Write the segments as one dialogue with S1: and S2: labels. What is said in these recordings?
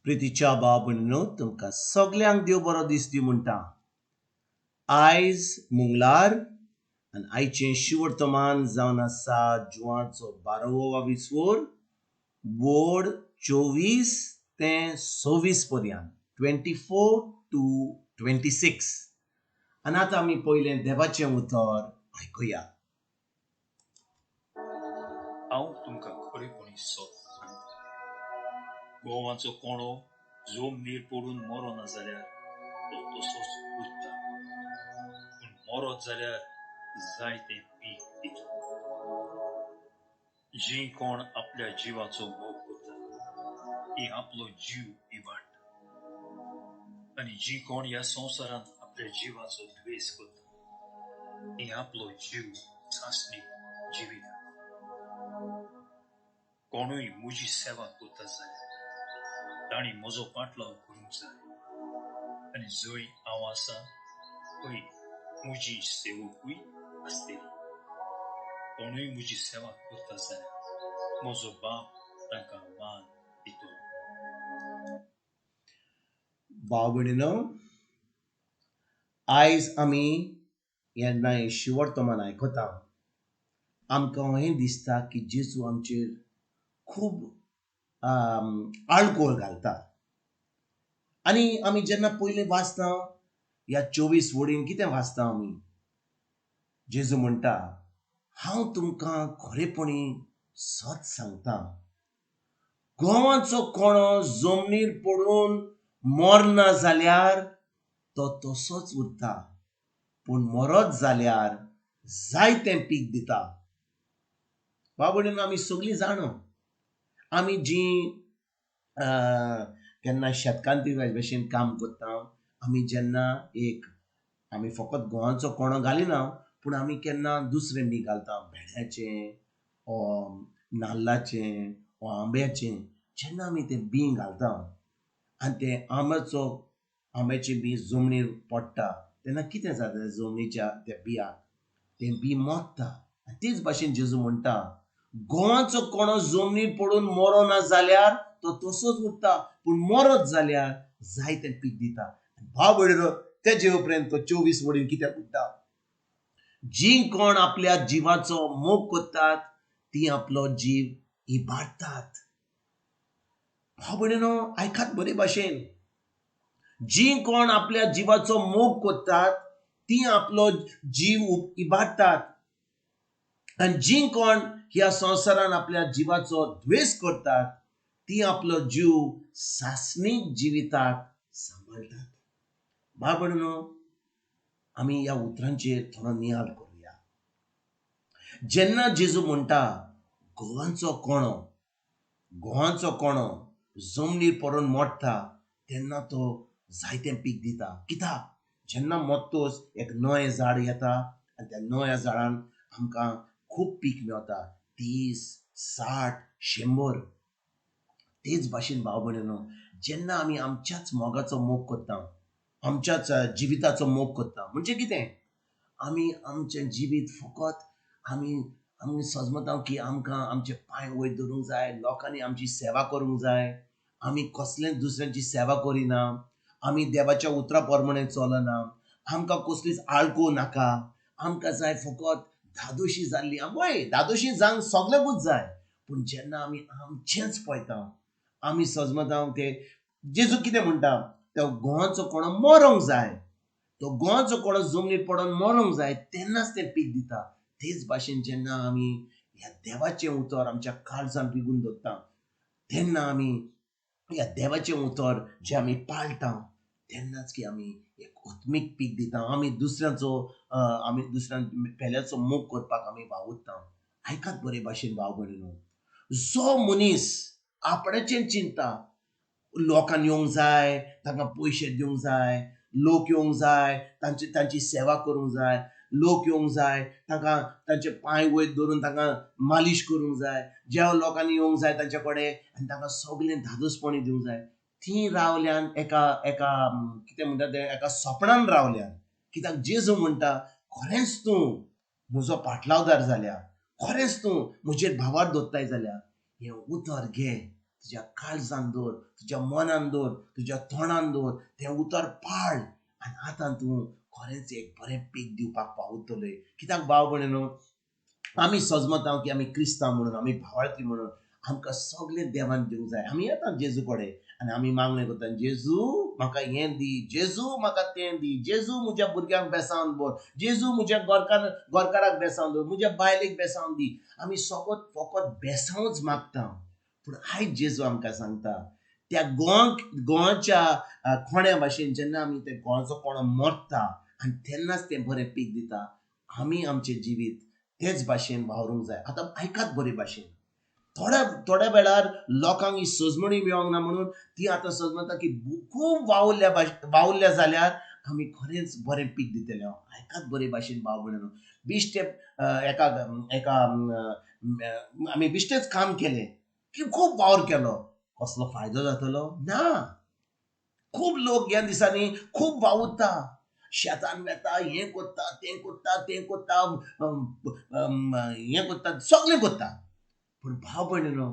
S1: प्रितीच्या भाव भयणीनो, तुमकां सगल्यांक देव बरो दीस दी म्हणटा. आयज मंगळार आनी आयचें शिवर्तमान जावन आसा जुवाचो 12वो वावीसवर बोर्ड 24 ते 26 पर्यंत, 24 to 26. आनी आतां आमी पयलें देवाचें उतर आयकुया.
S2: हांव तुमकां खरेपणी सत सांगता, गोवाचो कोणो जमनीर पडून मरोना जाल्यार तो तसोच उरता, पूण मरत जाल्यार जायतें पीक दिता. जी कोण आपल्या जिवाचो मोग करता ती आपलो जीव इबाडटा, आनी जी कोण ह्या संवसारांत आपल्या जिवाचो द्वेस करता ती आपलो जीव सासणीक जिविता. कोणूय म्हजी सेवा करता जाल्यार तांणी म्हजो पाटलाव करूंक जाय, आनी जंय हांव आसा थंय म्हजी सेवकूय आसतली. कोणूय म्हजी सेवा करता जाल्यार म्हजो बाप तांकां मान दितलो.
S1: भाव भयणीनो, आयज आमी येन्ना हें शिवर्तमान आयकता, आमकां हें दिसता की जेजू आमचेर खूब आळकोळ घालता. आनी आमी जेन्ना पयलीं वाचता ह्या 24 वडीन कितें वाचता आमी, जेजू म्हणटा, हांव तुमकां खरेपणी सत सांगता, गोवाचो कोणो जमनीर पडून मरना जाल्यार तो तसोच उरता, पूण मरत जाल्यार जायतें पीक दिता. बाबडीन आमी सगळीं जाणा, आमी जीं केन्ना शेतकांती भशेन काम करता, आमी जेन्ना एक आमी फकत गोवाचो कोणो घालिना, पूण आमी केन्ना दुसरें बी घालता, भेंड्याचें ओ नाल्लाचें ओ आंब्याचें. जेन्ना आमी तें बीं घालता आनी तें आंब्याचें बीं जमनीर पडटा तेन्ना कितें जाता, जमनीच्या त्या बियाक तें बीं मोडटा. आनी तेच भाशेन जेजू म्हणटा, गोवाचो कोणो जमनीर पडून मरोना जाल्यार तो तसोच उरता, पूण मरत जाल्यार जायतें पीक दिता. भाव भयणीनो, तेजे उपरांत तो 24 वडीन कित्याक उरता, जीं कोण आपल्या जिवाचो मोग करतात तीं आपलो जीव इबाडटात. भाव भयणीनो, आयकात बरे भाशेन, जीं कोण आपल्या जिवाचो मोग करतात तीं आपलो जीव इबाडटात, आनी जीं कोण ह्या संवसारान आपल्या जिवाचो द्वेस करतात तीं आपलो जीव सासणीक जिविताक सांबाळटात. भाव भयणीनो, आमी ह्या उतरांचेर थोडो नियाळ करुया. जेन्ना जेजू म्हणटा गोवांचो कोणो जमनीर पडून मोडटा तेन्ना तो जायतें पीक दिता. कित्याक, जेन्ना मोडटोच एक नवें झाड येता आनी त्या नव्या झाडान आमकां खूब पीक मेळटा, 30, 60, 100. तेच भाशेन भाव भयणीनो, जेन्ना आमी आमच्याच मोगाचो मोग करता, आमच्याच जिविताचो मोग करता, म्हणजे कितें, आमी आमचें जिवीत फकत आमी सजमता की आमकां आमचे पांय वयर धरूंक जाय, लोकांनी आमची सेवा करूंक जाय, आमी कसलेंच दुसऱ्यांची सेवा करिना, आमी देवाच्या उतरा प्रमाणे चलना, आमकां कसलीच आळको नाका, आमकां जाय फकत धादोशी जाल्ली. वय धादोशी जावंक सगळ्यांकूच जाय, पूण जेन्ना आमी आमचेंच पळयता, आमी सजमता ते जेजू कितें म्हणटा, तो गोवाचो कोणो मरोंक जाय, तो गोवाचो कोणो जमनीर पडोन मरोंक जाय तेन्नाच तें पीक दिता. तेच भाशेन जेन्ना आमी ह्या देवाचें उतर आमच्या काळजान रिगून दवरता, तेन्ना आमी ह्या देवाचें उतर जें आमी पाळटा तेन्नाच की आमी एक आत्मीक पीक दिता. आमी दुसऱ्यांचो आमी दुसऱ्यां पेल्याचो मोग करपाक आमी वावुरता. आयकात बरे भाशेन भाव भयणीनो, जो मनीस आपणाचें चिंता, लोकांक येवंक जाय, तांकां पयशे दिवंक जाय, लोक येवंक जाय, तांची सेवा करूंक जाय, लोक येवंक जाय, तांकां तांचे पांय वयर धरून तांकां मालिश करूंक जाय, ज्या लोकांनी येवंक जाय तांचे कडेन आनी तांकां सगळें धादोसपणी दिवंक जाय, ती रावल्यान एका एका कितें म्हणटा तें एका सपनान रावल्यान. कित्याक जेजू म्हणटा, खरेंच तूं म्हजो पाटलावदार जाल्या, खरेंच तूं म्हजेर भावार दवरताय जाल्यार हें उतर घे तुज्या काळजान दवर, तुज्या मनान दवर, तुज्या तोंडान दवर, तें उतर पाळ आनी आतां तूं खरेंच एक बरें पीक दिवपाक पावतलें. कित्याक भाव भयणीनो, आमी सजमता की आमी क्रिस्तांव म्हणून, आमी भावार्थी म्हणून आमकां सगळें देवान दिवंक जाय. आमी येता जेजू कडेन आनी आमी मागणें करता, जेजू म्हाका हें दी, जेजू म्हाका तें दी, जेजू म्हज्या भुरग्यांक बेसावन दवर, जेजू म्हज्या घरकाराक बेसावन दवर, म्हज्या बायलेक बेसावन दी. आमी सगळो फकत बेसांवच मागता. पूण आयज जेजू आमकां सांगता, त्या गोवाच्या कोण्या भाशेन जेन्ना आमी ते गोवाचो कोणो मरता आनी तेन्नाच तें बरें पीक दिता, आमी आमचें जिवीत तेच भाशेन वावरूंक जाय. आतां आयकात बरे भाशेन, थोड्या थोड्या वेळार लोकांक ही सजमणी मेळोंक ना म्हणून ती आतां सजमता की खूब वावुरल्या जाल्यार आमी खरेंच बरें पीक दितले. आयकात बरे भाशेन भाव भयणीनो, बेश्टे एका एका आमी बेश्टेच काम केलें की खूब वावर केलो, कसलो फायदो जातलो ना. खूब लोक ह्या दिसांनी खूब वावुरता, शेतान वेता, हें करता, तें करता, तें करता, हें करता, सगळें करता. पूण भाव भयणीनो,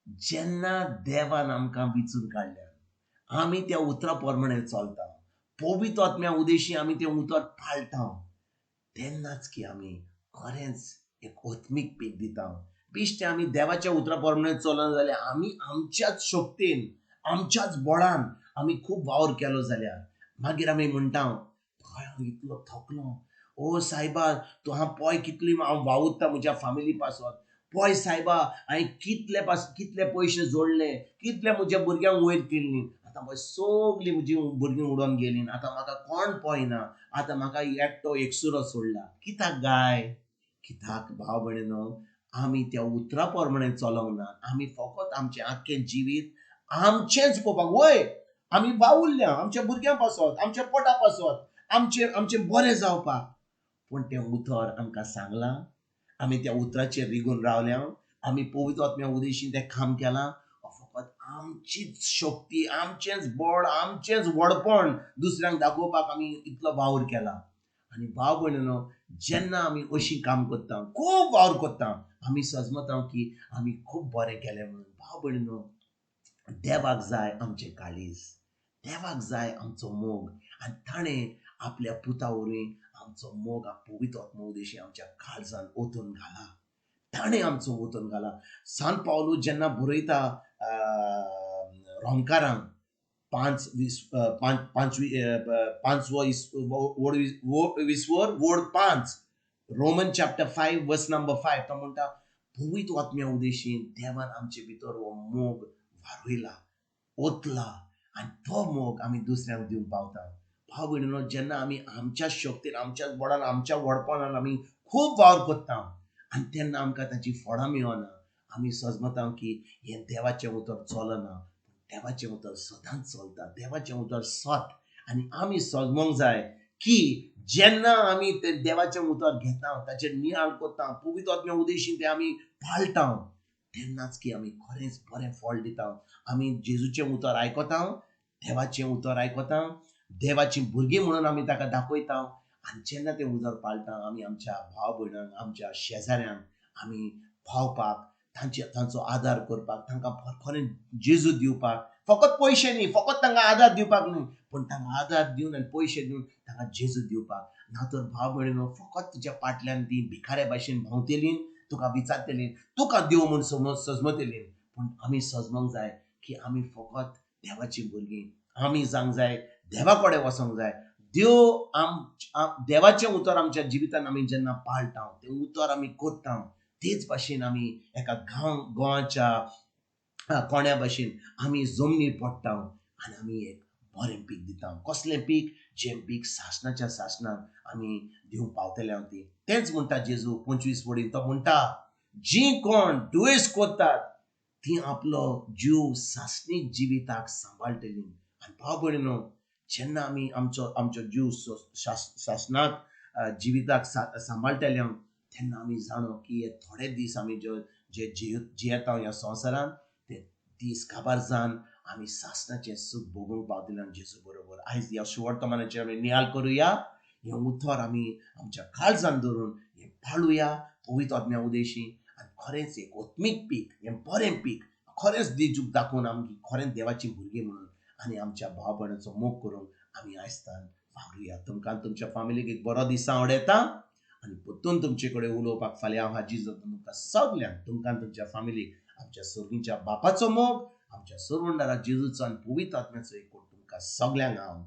S1: जेन्ना देवान आमकां विचून काडल्या, आमी त्या उतरा प्रमाणे चलता, पवित्र आत्म्या उदेशी आमी तें उतर पाळटा, तेन्नाच की आमी खरेंच एक आत्मीक पीक दिता. बेश्टें आमी देवाच्या उतरा प्रमाणे चलना जाल्यार आमी आमच्याच शक्तीन, आमच्याच बळान आमी खूब वावर केलो जाल्यार मागीर आमी म्हणटा, पळय हांव इतलो थकलो, ओ सायबा तूं हांव पळय कितली हांव वावुरता म्हज्या फामिली पासत, पळय सायबा हांवें कितले पयशे जोडले, कितले म्हज्या भुरग्यांक वयर केल्ली, आतां पळय सगळीं म्हजी भुरगीं उडोवन गेलीं, आतां म्हाका कोण पळयना, आतां म्हाका एकटो एकसुरो सोडला. कित्याक गाय? कित्याक भाव भयणीनो, आमी त्या उतरा प्रमाणे चलोंक ना. आमी फकत आमचें आख्खें जिवीत आमचेंच पळोवपाक. वय आमी वावुरल्या आमच्या भुरग्यां पासत, आमच्या पोटा पासत, आमचें आमचें बरें जावपाक. पूण तें उतर आमकां सांगलां, आमी त्या उतराचेर रिगून रावल्या, आमी पवित्र आत्म्या उदेशी तें काम केलां. फकत आमचीच शक्ती, आमचेंच बळ, आमचेंच व्हडपण दुसऱ्यांक दाखोवपाक आमी इतलो वावर केला. आनी भाव भयणीनो, जेन्ना आमी अशीं काम करता, खूब वावर करता, आमी सजमता की आमी खूब बरें केलें म्हणून. भाव भयणीनो, देवाक जाय आमचें काळीज, देवाक जाय आमचो मोग, आनी ताणें आपल्या पुता वरवीं आमचो मोग पवित्र आत्मो उदेशी आमच्या काळजान ओतून घाला, ताणें आमचो ओतून घाला. सांत पावलू जेन्ना बरयता रोमकारांक 5:5, रोमन चॅप्टर 5 वर्स नंबर 5, तो म्हणटा, पवित्र आत्म्या उदेशीन देवान आमचे भितर हो मोग वारयला, ओतला, आनी तो मोग आमी दुसऱ्यांक दिवंक पावता. भाव भयणीनो, जेन्ना आमी आमच्या शक्तीन, आमच्या बळान, आमच्या व्हडपणान आमी खूब वावर करता आनी तेन्ना आमकां ताची फळां मेळना, आमी सजमता की हें देवाचें उतर चलना. देवाचें उतर सदांच चलता, देवाचें उतर सत. आनी आमी सजमोंक जाय की जेन्ना आमी तें देवाचें उतर घेता, ताचेर नियाळ करता, पवित्र आत्म्या उदेशीन तें आमी पाळटा, तेन्नाच की आमी खरेंच बरें फळ दिता. आमी जेजूचें उतर आयकता, देवाचें उतर आयकता, देवाची भुरगीं म्हणून आमी ताका दाखयता. आनी जेन्ना तें उतर पाळटा, आमी आमच्या भाव भयणांक, आमच्या शेजाऱ्यांक आमी पावपाक, तांचो आदार करपाक, तांकां खरें जेजू दिवपाक, फकत पयशे न्ही, फकत तांकां आदार दिवपाक न्ही, पूण तांकां आदार दिवन आनी पयशे दिवन तांकां जेजू दिवपाक. ना तर भाव भयणीनो, फकत तुज्या फाटल्यान ती भिकाऱ्या भाशेन भोंवतली, तुका विचारतली, तुका देव म्हूण सजमतली. पूण आमी सजमोंक जाय की आमी फकत देवाची भुरगीं, आमी जावंक जाय, देवा कडेन वचोंक जाय. देव देवाचें उतर आमच्या जिवितान आमी जेन्ना पाळटा, तें उतर आमी करता, तेच भाशेन आमी एका गोवाच्या कोण्या भाशेन आमी जमनीर पडटा आनी आमी एक बरें पीक दिता. कसलें पीक? जें पीक सासणाच्या सासणाक आमी दिवंक पावतले ती. तेंच म्हणटा जेजू 25 वडीन, तो म्हणटा, जीं कोण दुयेंस करतात ती आपलो जीव सासणीक जिविताक सांबाळटली. आनी भाव भयणीनो, जेन्ना आमी आमचो आमचो जीव सासणाक जिविताक सांबाळटले, तेन्ना आमी जाणो की हे थोडे दीस आमी जे जियेता ह्या संवसारान, ते दीस काबार जावन आमी सासणाचें सूख भोगूंक पावतले जेजू बरोबर. आयज ह्या सुवर्तमानाचेर आमी नियाळ करुया, हें उतर आमी आमच्या काळजान धरून हें पाळुया पवित्र आत्म्या उदेशी, आनी खरेंच एक आत्मीक पीक, हें बरें पीक खरेंच देजूक दाखोवन आमी खरेंच देवाचीं भुरगीं म्हणून आनी आमच्या भाव भयणाचो मोग करून आमी आयस्तान वावरुया. तुमकां तुमच्या फामिलीक एक बरो दीस आवडयता आनी परतून तुमचे कडेन उलोवपाक फाल्यां हांव हाजीर जाता. तुमकां सगल्यांक, तुमकां तुमच्या फामिलीक आमच्या सर्गीच्या बापाचो मोग, आमच्या सरवंडारा जेजूचो आनी पवित्र आत्म्याचो एकवट तुमकां सगल्यांक हांव